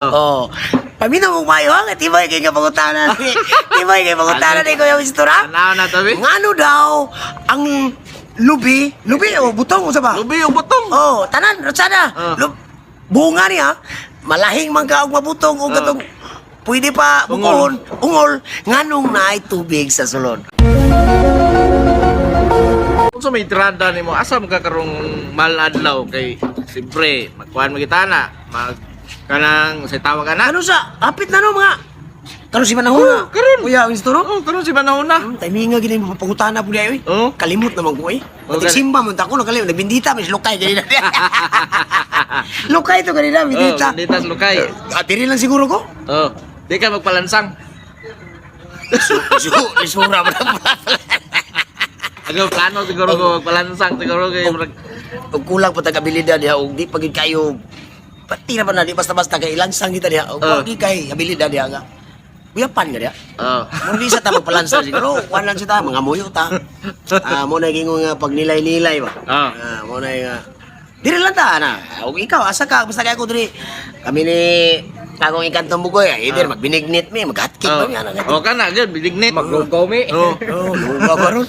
Oh. Paminaw mo mayo ang tibay kay nga pangutana ni. Tibay kay pangutana ni Kuya Winston ha? Tanaw na tabi. Ngano daw ang lubi, lubi o butong unsa ba? Lubi o butong. Oh, tanan ratsada. Oh. Bunga niya malahing man ka og mabutong og katong pwede pa Ungol. bukuhon, ungol nganong naay tubig sa sulod. Kung sa may tirada nimo, asa man ka karong maladlaw kay siyempre magkuan mo kita na mag kanang sa tawag ka na. Ano sa apit na no mga karon si manahon na. Oh, karon. Kuya Winston no? Oh, karon si manahon na. Timinga gini mo pangutana po niya oy. Oh. Kalimot naman ko eh. Oh, Pati simba man ta ko nakalimot nagbindita mis lukay ganina. Lukay to ganina bindita. Oh, bindita sa lukay. Ah, diri lang siguro ko. Oh, di ka magpalansang. Su, isura mo na. Agaw plano siguro ko magpalansang siguro kay murag Og kulang pa tag abilidad diha og di pagid kayo pati na ba na di basta-basta kay ilansang kita diha og di kay abilidad diha nga. Uyapan ka diha. Oh. Mura di sa ta magpalansang siguro, kuan lang sa ta mga muyo ta. Ah, mo na gingon nga pagnilay-nilay ba. Ah, mo na nga. Diri lang ta na. Og ikaw asa ka basta kay ako diri. Kami ni akong ikantong bugoy, either magbinignit mi, maghatkick ba mi ana. Oh, kana gyud binignit. Maglugaw mi. Oh. Oh, lugaw ba ron?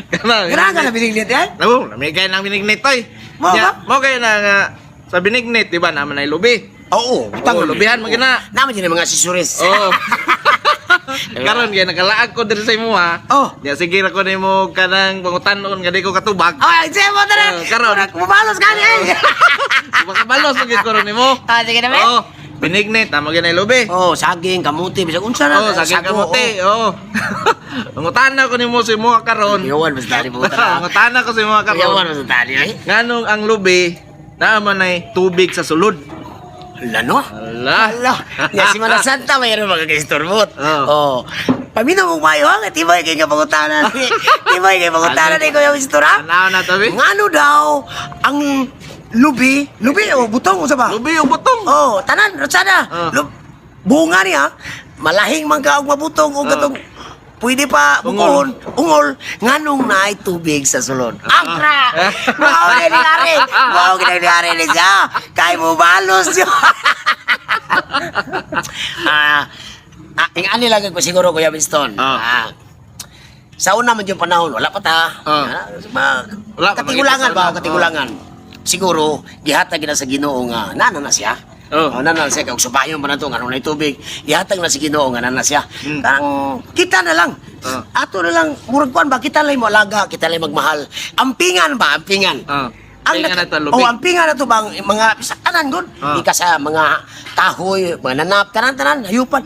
Kana. Ganahan ka na binignit yan? Nabo, lami kay nang binignit oy. Mo Nya, ba? Mo kay na nga sa binignit, di ba naman ay lubi. Oo, butang Oo, lubihan man gina. Naman yun ang mga accessories. Oh. Karon kay nakalaag ko diri sa imo ha. Oh. Nya sige ra ko nimo kanang pangutanon nga di ko katubag. Oh, ay, sige mo tara. Oh, karon. Mubalos ka ni. Ay. Makabalos gyud ko ron nimo. Ah, sige na, men. Oh, binignit tama gyud ay lubi. Oh, saging, kamuti, bisag unsa na. Oh, saging sago, kamote. Oh. Pangutana ko nimo sa imo karon. Iyawan basta ni puta na. Pangutana ko sa imo Iyawan karon. basta tali ay. Nganong ang lubi naa man ay tubig sa sulod. Ala no. Ala. Ala. Ya si Mana Santa mayroon mga kaistorbot. Oh. Oh. Paminaw mo mayo ang tibay kay nga pangutana ni. Tibay kay pangutana ni Kuya Winston ha? Tanaw na tabi. Ngano daw ang lubi, lubi o butong unsa ba? Lubi o butong. Oh, tanan, ratsada. Bunga niya, malahing man ka og mabutong og katong pwede pa Ungol. bukuhon, ungol, nganong naay tubig sa sulod. Angkra! Mao na ni Ari! Mao na ni Ari ni siya! Kay mo balos siya! Ah, ing ani lang ko siguro Kuya Winston. Ah, sa una man yung panahon, wala pa ta. Ah, Wala pa, katigulangan makita ba? sa una. Katigulangan. Siguro, gihatag na sa Ginoo nga nana na siya. Oh. Oh, nana na siya kay og subayon pa na to nga nay tubig. Gihatag na sa Ginoo nga nana siya. Kanang kita na lang. Ato na lang murag kuan ba kita lang mo alaga, kita lang magmahal. Ampingan ba, ampingan. Ang na to lubi. Oh, ampingan na to bang mga sa tanan gud. Ika sa mga kahoy, mga nanap, tanan-tanan, hayupan.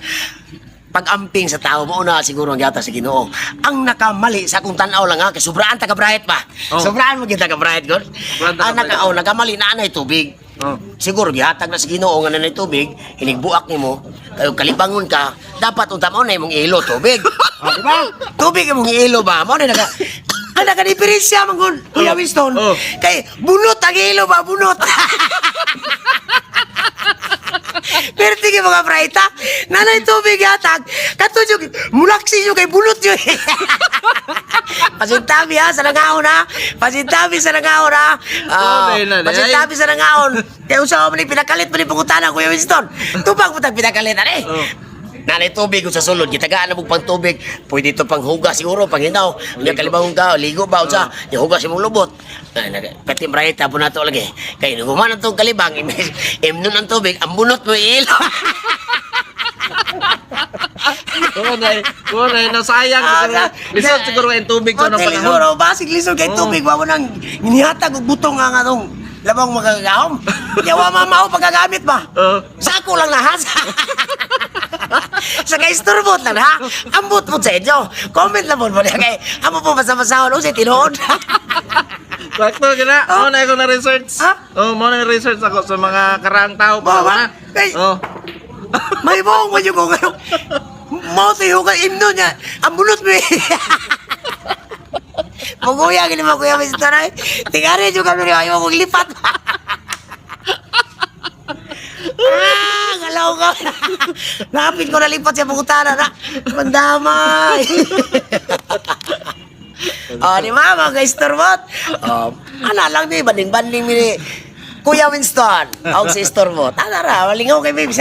Pag-amping sa tao mo na siguro ang yata sa Ginoo. Ang nakamali sa akong tan-aw lang ha, kay sobraan ta ka-bright pa. Oh. Sobraan mo kita ka-bright gud. Sobraan ta Ang naka ka-bright. oh, nakamali na anay tubig. Oh. Siguro gihatag na sa Ginoo nga nanay tubig, hinigbuak nimo, kayo kalibangon ka, dapat unta mo na imong ilo tubig. Oh, di ba? Tubig imong ilo ba? Mo na naka ang nakadiferensya man gud, Kuya Winston. Oh. Kay bunot ang ilo ba, bunot. Pero tige mga praita, nanay tubig yatag, katudyo, mulaksi nyo kay bunot yun. Pasintabi ha, sa nangaon ha. Pasintabi sa nangaon ha. Ah, Oh, dahil na, dahil. pasintabi sa nangaon. Kaya usawa mo ni pinakalit mo ni pangutana, Kuya Winston. Tubag mo tag pinakalit, ano eh. Oh. Nanay tubig sa sulod, gitagaan na mo pang tubig. Pwede ito pang hugas siguro, pang hinaw. Nya kalibangon ka, ligo ba, unsa, nya hugas imong lubot. Pati mrayta po na to lagi. Kay nung human ang tong kalibang, imnon ang tubig, ang bunot mo ilo. Oo na, oo na, nasayang Ah, siguro. Lisod siguro ang tubig sa unang Hotel panahon. siguro, basig lisod kay Oo. tubig, wa mo nang ginihatag og butong ang anong labang makagahom. Yawa mamaw pagkagamit ba? Oo. Sako lang na ha. Sa kay isturbot lang ha. Ambot po sa inyo. Comment lang po mo niya kay amo po basa-basahon unsay tinuod. Sakto gina. Oh. Mo na ako na research. Ha? Oh, mo na research ako sa mga karaang tao Mo ba? pa. Kay- Oh. May buong mo yung kung ano. Mao tayo ka imno niya. Ang bunot mo eh. Muguya gini mo kuya Mr. Ay. Tingari yung kami niya ayaw kong lipat. Ah, galaw ka. Lapit ko nalipat sa bukutana na. Mandamay. Oh, di ba mga ka-istorbot? Oh, ana lang ni banding-banding mi ni Kuya Winston. Og si istorbot. Ana ra, malingaw kay baby.